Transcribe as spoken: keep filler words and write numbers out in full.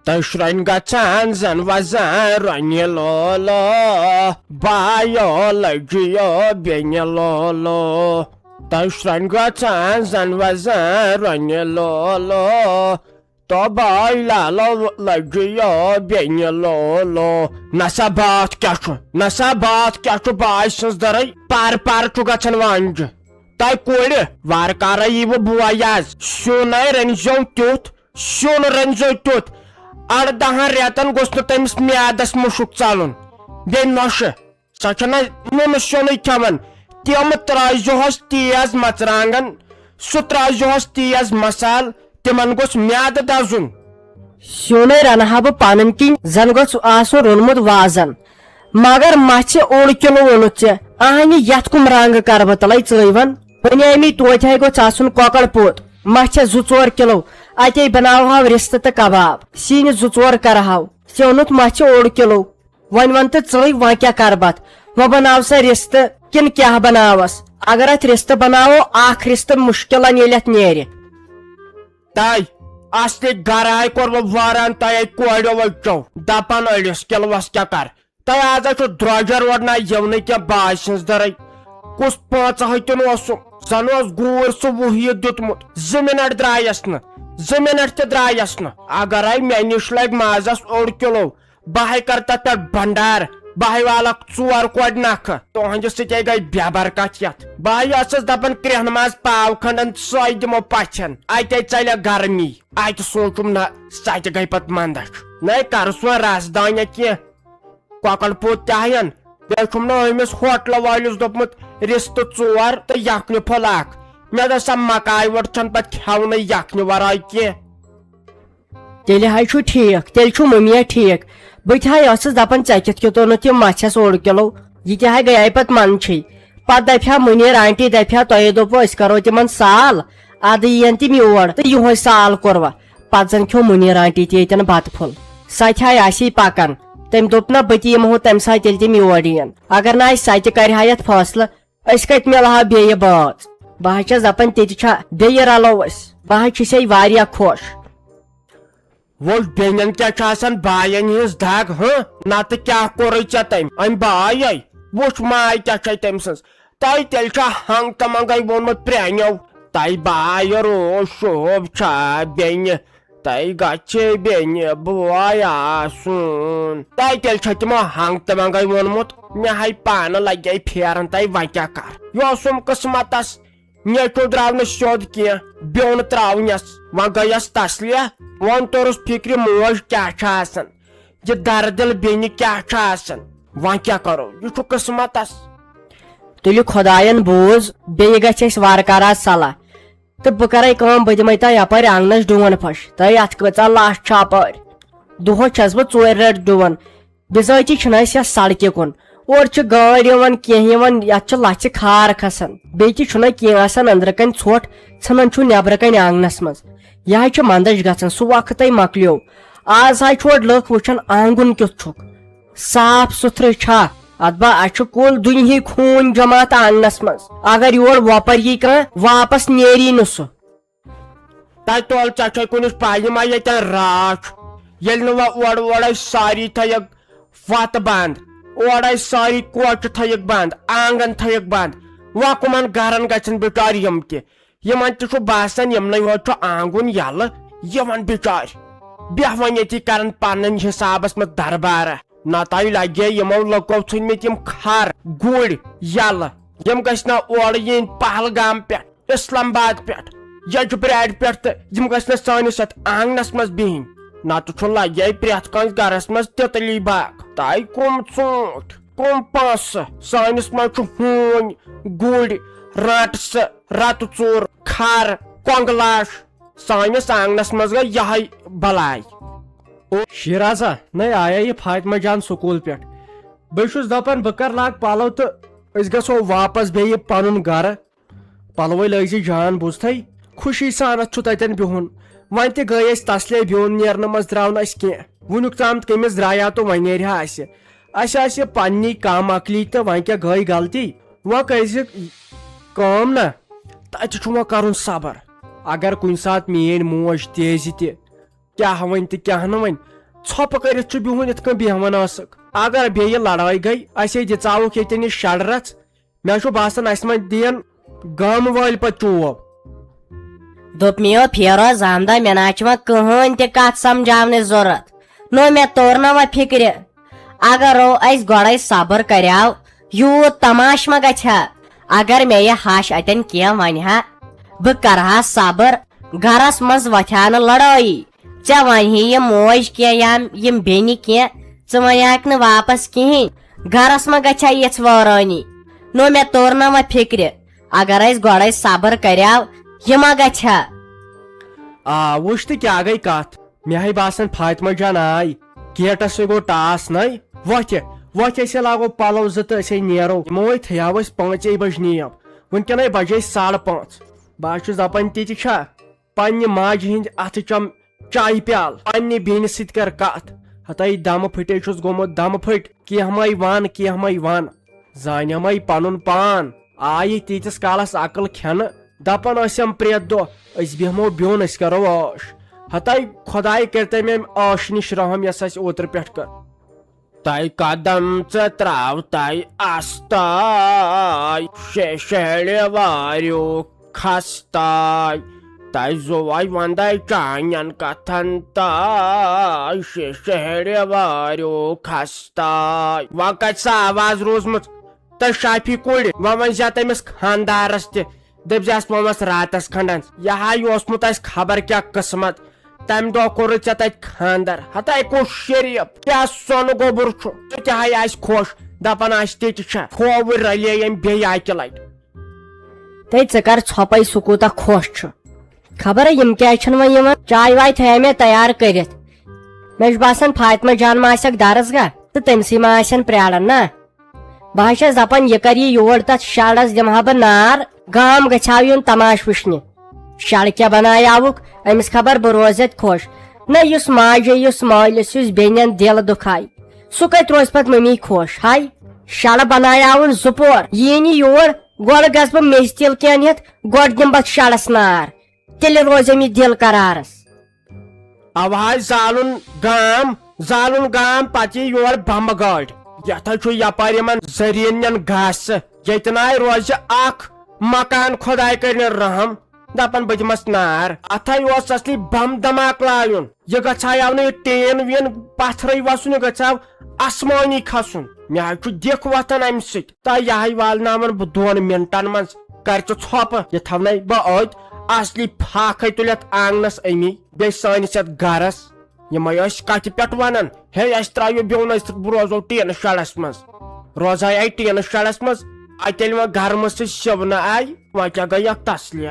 تشرن گژھان زن وزن رۄنہِ لولو، بایو لجیو بیٚنہِ لولو۔ تشرن گژھان زن وزن رۄنہِ لولو، تو باے لالو لجیو بیٚنہِ لولو۔ نسا باتھ کیٛاہ چھُ، نسا باتھ کیٛاہ چھُ باے سٕنٛز دٔرٕے؟ پر پر چھُ گژھان وانجہِ۔ تۄہہِ کورِ، وارٕ کارے ییٖوٕ بوے از۔ سیُن ہے رٔنۍزیو تیُتھ، سیُن رٔنۍزیو تیُتھ، اَردَہَن رٮ۪تَن گوٚژھ نہٕ تٔمِس میادَس مُشُک ژَلُن۔ بیٚیہِ نۄشہِ، سۄ چھَنہٕ نُنہٕ سیُنٕے کھٮ۪وان۔ تِم ترٛٲوزِہوس تیز مَرژٕوانٛگَن، سُہ ترٛٲوزِہوس تیز مصالہٕ، تِمَن گوٚژھ میادٕ دَزُن۔ سیُن ہے رَنہٕ ہا بہٕ پَنٕنۍ کِنۍ، زَن گوٚژھ آسُن روٚنمُت وازَن۔ مگر مژھِ اوٚڑ کِلوٗ اوٚنُتھ ژےٚ، اہنہِ یتھ کُم رنگ کرٕ بہٕ تلے ژٲوِوَن؟ ونے امی توتہِ ہے گوٚژھ آسُن کۄکر پوٚت، مژھِ زٕ ژور کِلوٗ، اتے بناوہو رستہٕ تہٕ کباب، سِنۍ زٕ ژور کرہو، ژےٚ اوٚنُتھ مژھِ اوٚڑ کِلوٗ، وۄنۍ وَن تہٕ ژٕے وۄنۍ کیٛاہ کرٕ بہٕ اتھ؟ وۄنۍ بناو سا رستہٕ کِنہٕ کیٛاہ بناوس؟ اگر اتھ رستہٕ بناوو، اکھ رستہٕ مُشکلن ییٚلہِ اتھ نیرِ۔ تَے اَصلی گَرٕ آے کوٚر وۄنۍ وٲران تۄہہِ اَتہِ کورٮ۪و أکیو، دَپان أڑِس کِلوَس کیٛاہ کَر؟ تۄہہِ آز ہا چھُ درٛۄجَر روڈ نہ یِونٕے کینٛہہ باے سٕنٛز دَرٕے۔ کُس پانٛژٕ ہٕتیُن اوسُم؟ زَن اوس گوٗرۍ سُہ وُہ یہِ دیُتمُت۔ زٕ مِنَٹ درٛایَس نہٕ، زٕ مِنَٹ تہِ درٛایَس نہٕ۔ اگر آے مےٚ نِش لَگہِ مازَس اوٚڑ کِلوٗ، بہٕ ہے کر تتھ پٮ۪ٹھ بنڈار، بہٕ ہے والکھ ژور کورِ نکھٕ۔ تُہنٛدِ سۭتۍ ہے گٔے بے برکت یتھ۔ بہٕ ہے ٲسٕس دپان کرٛیٚہنہٕ منٛز پاو کھنڈن سۄے دِمو پژھٮ۪ن، اتے ژلہِ گرمی۔ اتہِ سوٗنچُم نہ، سۄ تہِ گٔے پتہٕ منٛدچھ۔ نَے کرُس وۄنۍ رس دانہِ کینٛہہ، کۄکر پوٚت تہِ ہین۔ بیٚیہِ چھُم نہ أمِس ہوٹلہٕ وٲلِس دوٚپمُت رِستہٕ ژور تہٕ یکھنہِ پھوٚل اکھ۔ مےٚ دوٚپ سا مکاے وۄٹ چھنہٕ پتہٕ کھٮ۪ونٕے یکھنہِ ورٲے کینٛہہ۔ تیٚلہِ حظ چھُ ٹھیٖک، تیٚلہِ چھُ مُنیر ٹھیٖک۔ بہٕ تہِ ہاے ٲسٕس دَپان، ژےٚ کِتھ کیُتھ اوٚنُتھ یہِ مَژھٮ۪س اوٚڑ کِلوٗ؟ یہِ تہِ ہاے گٔیے پَتہٕ منٛدچھٕے۔ پَتہٕ دَپہِ ہا مُنیر آنٹی، دَپہِ ہا، "تۄہے دوٚپوُ أسۍ کَرو تِمَن سال، اَدٕ یِیَن تِم یور تہٕ یِہوٚے سال کوٚروا؟" پَتہٕ زَن کھیوٚو مُنیر آنٹی تہِ ییٚتٮ۪ن بَتہٕ پھوٚل۔ سۄ تہِ ہاے آسی پَکان۔ تٔمۍ دوٚپ، "نہ، بہٕ تہِ یِمہٕ ہو تَمہِ ساتہٕ، ییٚلہِ تِم یور یِیَن۔ اگر نہٕ اَسہِ سۄ تہِ کَرِ ہا یَتھ فٲصلہٕ، أسۍ کتہِ مِلہو بیٚیہِ بٲژ؟ بہٕ حظ چھَس دَپان، تیٚتہِ چھا بیٚیہِ رَلو أسۍ۔ بہٕ حظ چھُسے واریاہ خۄش۔" وۄنۍ بیٚنٮ۪ن کیٛاہ چھِ آسان باین ہٕنٛز دگ، ہہ؟ نتہٕ کیٛاہ کوٚرُے ژےٚ تٔمۍ؟ أمۍ بایے؟ وٕچھ ماے کیٛاہ چھے تٔمۍ سٕنٛز۔ تۄہہِ تیٚلہِ چھا ہنٛگ تہٕ منٛگے ووٚنمُت پرٛانیو؟ تۄہہِ بایہِ روز شوب چھا بیٚنہِ؟ تۄہہِ گژھِ بیٚنہِ بوے آسُن۔ تۄہہِ تیٚلہِ چھا تِمو ہنٛگ تہٕ منٛگے ووٚنمُت؟ مےٚ ہاے پانہٕ لگے پھیران، تۄہہِ وۄنۍ کیٛاہ کر؟ یہِ اوسُم قٕسمتس۔ نیچو درٛاو نہٕ سیوٚد کینٛہہ، بیوٚن ترٛاونس۔ وۄنۍ گٔیس تسلیہ۔ وۄنۍ توٚرُس فکرِ موج کیٛاہ چھِ آسان، یہِ دردِل بیٚنہِ کیٛاہ چھِ آسان۔ وۄنۍ کیٛاہ کرو، یہِ چھُ قٕسمتس۔ تُلہِ خۄداین بوٗز، بیٚیہِ گژھِ اَسہِ وارٕ کارٕ آز صلاح۔ تہٕ بہٕ کرے کٲم، بہٕ دِمے تۄہہِ یپٲرۍ آنگنس ڈوٗن پھش۔ تۄہہِ اتھ کۭژاہ لژھ چھِ اپٲرۍ؟ دۄہس چھس بہٕ ژورِ لٹہِ ڈوٗن۔ بِذٲتی چھِنہٕ أسۍ یتھ سڑکہِ کُن۔ اورٕ چھِ گٲڑۍ یِوان، کینٛہہ یِوان، یتھ چھِ لژھِ کھار کھسان۔ بیٚیہِ تہِ چھُنہٕ کینٛہہ آسان أنٛدرٕ کنہِ ژھۄٹھ، ژھٕنان چھُ نٮ۪برٕ کنہِ آنگنس منٛز۔ یہِ حظ چھُ منٛدچھ گژھان، سُہ وقتٕے مۄکلیو۔ آز حظ چھِ اورٕ لُکھ وٕچھان آنگُن کیُتھ چھُکھ۔ صاف سُتھرٕ چھا؟ اتھ با، اسہِ چھُ کُل دُنہِک خوٗن جماعت آنگنس منٛز۔ اگر یور وۄپر یی کانٛہہ، واپس نیری نہٕ سُہ۔ تتہِ تُل، ژےٚ چھے کُنِس پاے، یہِ ما ییٚتٮ۪ن راتھ، ییٚلہِ نہٕ وۄنۍ اورٕ اورے ساری تھٲیکھ وتہٕ بنٛد، اورے ساری کوچہِ تھٲیکھ بنٛد، آنگن تھٲیکھ بنٛد، وۄنۍ کٕمن گرن گژھن بِچارِ یِم تہِ؟ یِمن تہِ چھُ باسان، یِمنٕے یوت چھُ آنگُن یَلہٕ، یِوان بِچارِ۔ بیٚہہ وۄنۍ ییٚتی کران پنٕنۍ حسابس منٛز دربارہ۔ نتہٕ لگے یِمو لُکو ژھٕنمٕتۍ یِم کھر گُرۍ یَلہٕ۔ یِم گژھِ نہ اورٕ یِنۍ پہلگام پٮ۪ٹھ، اسلام آباد پٮ۪ٹھ، یجبرارِ پٮ۪ٹھ تہٕ یِم گژھِ نہ سٲنِس یتھ آنگنس منٛز بِہِنۍ۔ نتہٕ چھُ لگے پرٛٮ۪تھ کٲنٛسہِ گرس منٛز تِتلی باغ۔ تۄہہِ کٕم ژوٗنٛٹھۍ، کٕم پونٛسہٕ؟ سٲنِس منٛز چھُ ہوٗنۍ، گُرۍ، رانٛٹسہٕ، رتہٕ ژوٗر، کھر، کۄنٛگہٕ لاش۔ سٲنِس آنگنس منٛز گٔے یِہے بلاے۔ شیرازا، نے آیا یہِ فاطمہ جان سکوٗل پٮ۪ٹھ؟ بہٕ چھُس دپان، بہٕ کر لاگہٕ پلو تہٕ أسۍ گژھو واپس بیٚیہِ پنُن گرٕ۔ پلوے لٲگۍ زِ جان، بوٗزتھے؟ خوشی سان اتھ چھُ تتٮ۪ن بِہُن۔ وۄنۍ تہِ گٔے أسۍ تسلے، بیوٚن نیرنہٕ منٛز درٛاو نہٕ اسہِ کینٛہہ۔ وُنیُک تام تٔمِس درٛایاو تہٕ وۄنۍ نیرِ ہا اسہِ۔ اسہِ آسہِ پننی کم عقلی تہٕ وۄنۍ کیٛاہ گٔے غلطی؟ وۄنۍ کٔرۍ زِ کٲم نا، تتہِ چھُ وۄنۍ کرُن صبر۔ اگر کُنہِ ساتہٕ میٲنۍ موج تیزِ تہِ، کیٛاہ وۄنۍ تہٕ کیٛاہ نہٕ وۄنۍ، ژھۄپہٕ کٔرِتھ چھُ بِہُن یِتھ کٔنۍ بیہوان ٲسٕکھ۔ اگر بیٚیہِ لڑٲے گٔے، اسے دِژاوُکھ ییٚتہِ نِش شڈرژ، مےٚ چھُ باسان اسہِ ما دِین گامہٕ وٲلۍ پتہٕ چوب۔ دوٚپ مےٚ، یو پھیرو زامہٕ دۄہ، مےٚ نہ چھِ وۄنۍ کٕہٕنۍ تہِ کتھ سمجھاونٕچ ضروٗرت۔ نو مےٚ توٚر نہ وۄنۍ فکرِ۔ اگر رو اسہِ گۄڈے صبر کریاو، یوٗت تماش ما گژھِ ہا؟ اگر مےٚ یہِ ہش اتٮ۪ن کینٛہہ ونہِ ہا، بہٕ کرٕ ہا صبر، گرس منٛز وۄتھِ ہا نہٕ لڑٲیی۔ ژےٚ ونہِ ہے یہِ موج کینٛہہ یا یِم بیٚنہِ کینٛہہ، ژٕ ونہِ ہاکھ نہٕ واپس کہیٖنۍ۔ گرس ما گژھِ ہا یِژھ وٲرٲنی؟ نو مےٚ توٚر نہ وۄنۍ فکرِ، اگر اسہِ گۄڈے صبر کریاو، یہِ ما گژھِ ہا؟ آ، وٕچھ تہٕ کیٛاہ گٔے کتھ۔ مےٚ ہے باسان فاطمہ جان آے، گیٹس ہے گوٚو ٹاس نَے۔ وۄتھِ، وۄتھِ، أسۍ ہے لاگو پلو زٕ تہٕ أسۍ ہے نیرو۔ یِمو ہے تھیاو أسۍ پانٛژے بجہِ نیب، وٕنکیٚن ہے بجے ساڑٕ پانٛژھ۔ بہٕ حظ چھُس دپان، تہِ تہِ چھا پننہِ ماجہِ ہٕنٛدِ اتھٕ چم چایہِ پیالہٕ، پننہِ بیٚنہِ سۭتۍ کر کتھ۔ ہتاے دمہٕ پھٔٹے چھُس گوٚمُت، دمہٕ پھٔٹۍ، کینٛہہ مے ون، کینٛہہ مے ون۔ زانیمے پنُن پان، آیہِ تیٖتِس کالس عقل کھٮ۪نہٕ، دپان ٲسِم پرٛٮ۪تھ دۄہ، أسۍ بیٚہمو بیوٚن، أسۍ کرو عٲش۔ ہتاے خۄداے کٔرتَے مےٚ امہِ عٲشہِ نِش رحم، یۄس اسہِ اوترٕ پٮ۪ٹھ کٔر۔ تَے قدم ژٕ ترٛاو تَے استاے، شیشہڑِ واریو کھستاے۔ تَے زُوَے وندَے چانٮ۪ن کتھن تَے، شیشہڑِ واریو کھستاے۔ وۄنۍ کتہِ سا آواز روٗزمٕژ؟ تہٕ شافی کُڑِ، وۄنۍ ؤنۍ زِ تٔمِس خاندارس تہِ، دٔپۍ زِہَس پومَس راتس کھنڈن۔ یہِ ہا یہِ اوسمُت اَسہِ خبر کیٛاہ قٕسمت۔ تَمہِ دۄہ کوٚرُتھ ژےٚ تَتہِ خاندر۔ ہتاے کُس شریف، کیٛاہ سۄنہٕ گوٚبُر چھُ۔ سُہ تہِ ہا آسہِ خۄش، دپان آسہِ تہِ تہِ چھا۔ کھووُر رلے ییٚمۍ بیٚیہِ اکہِ لٹہِ۔ تہٕ ژٕ کر ژھۄپے، سُہ کوٗتاہ خۄش چھُ۔ خبر یِم کیٛازِ چھِنہٕ وۄنۍ یِوان۔ چاے واے تھٲیے مےٚ تیار کٔرِتھ۔ مےٚ چھُ باسان فاطمہ جان ما آسٮ۪کھ درس گاہ تہٕ تٔمسٕے ما آسن پرٛاران نا۔ بہٕ حظ چھَس دَپان، یہِ کَر یہِ یور تَتھ شَڈَس، دِمہٕ ہا بہٕ نار۔ گام گژھِ ہا یُن تماش وٕچھنہِ۔ شَڈ کیٛاہ بنایاوُکھ؟ أمِس خبر بہٕ روزِ اَتہِ خۄش۔ نہ، یُس ماجہِ، یُس مٲلِس، یُس بیٚنٮ۪ن دِل دُکھایہِ، سُہ کَتہِ روزِ پَتہٕ مٔمی خۄش؟ ہاے، شَڈ بنایاوُن زٕ پور، یی نہٕ یور، گۄڈٕ گژھٕ بہٕ میٚژِ تِل کینٛہہ نِتھ، گۄڈٕ دِمہٕ بہٕ اَتھ شَڈَس نار، تیٚلہِ روزِ أمی دِل قرارَس۔ اوہاے زالُن گام، زالُن گام، پتہٕ یی یور بمبہٕ گٲڑۍ۔ یتھ حظ چھُ یپٲرۍ یِمن زٔریٖنن گاسہٕ۔ ییٚتہِ ناے روزِ اکھ مکان، خۄداے کٔرِنۍ رحم۔ دپان بہٕ دِمس نار۔ اتھے اوس اصلی بم دھماکہٕ لایُن۔ یہِ گژھایاو نہٕ یہِ ٹین وین پتھرے وسُن، یہِ گژھیاو آسمٲنی کھسُن۔ مےٚ حظ چھُ دِکھ وۄتھان امہِ سۭتۍ۔ تہٕ یہِ ہَے والناوَن بہٕ دۄن مِنٹَن منٛز۔ کَر ژٕ ژھۄپہٕ، یہِ تھاونَے بہٕ أتۍ۔ اَصلی پھاکھَے تُلِتھ آنٛگنَس أمی، بیٚیہِ سٲنِس یَتھ گَرَس۔ یِمَے ٲسۍ کَتھِ پٮ۪ٹھ وَنان، ہے، اَسہِ ترٛایو بیوٚن، أسۍ، بہٕ روزو ٹیٖنہٕ شَڈَس منٛز۔ روزہَے آیہِ ٹیٖنہٕ شَڈَس منٛز، اَتہِ ییٚلہِ وۄنۍ گَرمہٕ سۭتۍ سِونہٕ آیہِ، وۄنۍ کیٛاہ گٔیَکھ تَسلیہ؟